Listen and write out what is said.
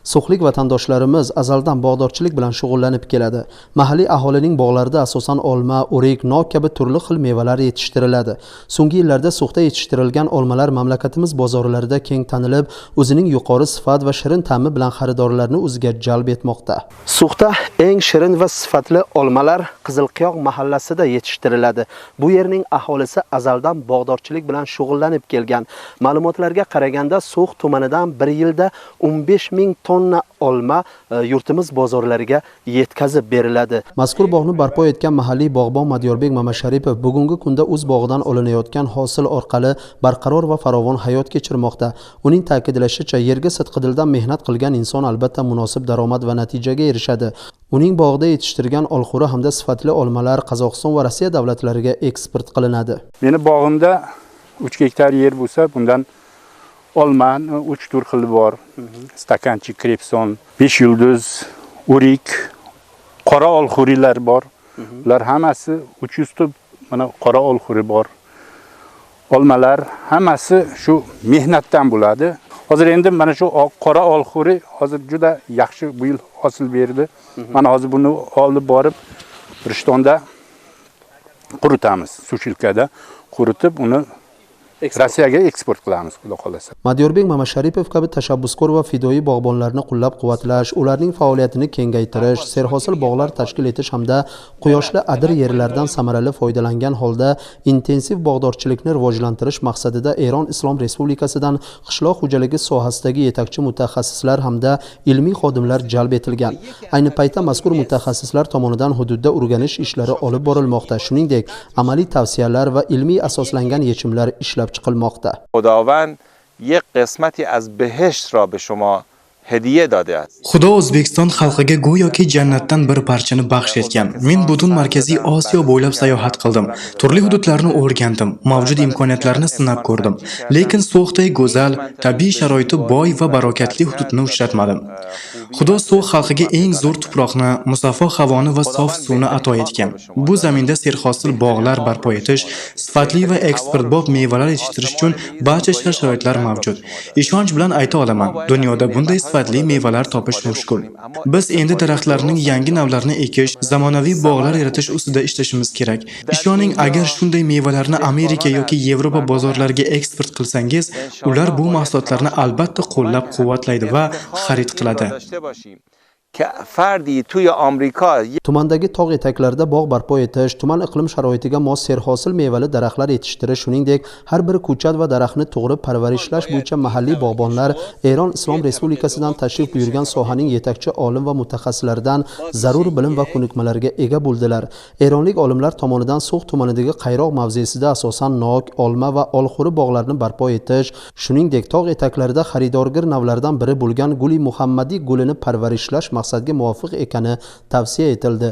So'xlik vatandoshlarimiz azaldan bog'dorchilik bilan shug'ullanib keladi. Mahalliy aholining bog'larida asosan olma, o'rik, nok kabi turli xil mevalar yetishtiriladi. So'nggi yillarda So'xda yetishtirilgan olmalar mamlakatimiz bozorlarida keng tanilib, o'zining yuqori sifat va shirin ta'mi bilan xaridorlarni o'ziga jalb etmoqda. So'xda eng shirin va sifatli olmalar Qizilqiyoq mahallasida yetishtiriladi. Bu yerning aholisi azaldan bog'dorchilik bilan shug'ullanib kelgan. Ma'lumotlarga qaraganda So'x tumanidan bir yilda 15 ming tonna olma yurtimiz bozorlariga yetkazib beriladi. Mazkur bog'ni barpo etgan mahalliy bog'bon Madiyorbek Mamasharipov bugungi kunda o'z bog'idan olinayotgan hosil orqali barqaror va farovon hayot kechirmoqda. Uning ta'kidlashicha, yerga sidqidildan mehnat qilgan inson albatta munosib daromad va natijaga erishadi. Uning bog'ida yetishtirgan olxo'ri hamda sifatli olmalar Qozog'iston va Rossiya davlatlariga eksport qilinadi. Meni bog'imda 3 gektar yer bo'lsa, bundan olmani 3 tur xili bor. Stakanchik, krepson, 5 yulduz, o'rik, qora olxo'rilar bor. Ular hammasi 300 tub mana qora olxo'ri bor. Olmalar hammasi shu mehnatdan bo'ladi. Hozir endi mana shu qora olxo'ri hozir juda yaxshi bu yil hosil berdi. Mana hozir buni olib borib Rishtonda quritamiz, sushilkada quritib uni Rossiyaga eksport qilamiz, xudo xolasa. Madiyorbek Mamasharipov kabi tashabbuskor va fidoyi bog'bonlarni qo'llab-quvvatlash, ularning faoliyatini kengaytirish, serhosil bog'lar tashkil etish hamda quyoshli adir yerlardan samarali foydalangan holda intensiv bog'dorchilikni rivojlantirish maqsadida Eron Islom Respublikasidan qishloq xo'jaligi sohasidagi yetakchi mutaxassislar hamda ilmiy xodimlar jalb etilgan. Ayni paytda mazkur mutaxassislar tomonidan hududda o'rganish ishlari olib borilmoqda. Shuningdek, amaliy tavsiyalar va ilmiy asoslangan yechimlar ishlab chiqilmoqda. خداوند یک قسمتی از بهشت را به شما هدیه داده است. Xudo O'zbekiston xalqiga go'yoki jannatdan bir parchani baxsh etgan. Men butun Markaziy Osiyo bo'ylab sayohat qildim. Turli hududlarni o'rgandim, mavjud imkoniyatlarni sinab ko'rdim. Lekin So'xday go'zal, tabiiy sharoiti boy va barokatli hududni uchratmadim. Xudo So'x xalqiga eng zo'r tuproqni, musaffo havoni va sof suvni ato etgan. Bu zaminda serhosil bog'lar barpo etish, sifatli va eksportbop mevalar yetishtirish uchun barcha shart-sharoitlar mavjud. Ishonch bilan ayta olaman, dunyoda bunday sifatli mevalar topish mushkul. Biz endi daraxtlarning yangi navlarini ekish, zamonaviy bog'lar yaratish ustida ishlashimiz kerak. Ishoning, agar shunday mevalarni Amerika yoki Yevropa bozorlariga eksport qilsangiz, ular bu mahsulotlarni albatta qo'llab-quvvatlaydi va xarid qiladi. که فردی توی آمریکا Tumandagi tog' etaklarida bog' barpo etish, tuman iqlim sharoitiga mos serhosil mevali daraxtlar yetishtirish, shuningdek, har bir ko'chat va daraxtni to'g'ri parvarishlash bo'yicha mahalliy bog'bonlar Eron Islom Respublikasidan tashrif buyurgan sohaning yetakchi olim va mutaxassislaridan zarur bilim va ko'nikmalarga ega bo'ldilar. Eronlik olimlar tomonidan So'x tumanidagi Qayroq mavzesida asosan nok, olma va olxo'ri bog'larini barpo etish, shuningdek, tog' etaklarida xaridorgir navlardan biri bo'lgan Guli Muhammadiy gulini parvarishlash maqsadga muvofiq ekani tavsiya etildi.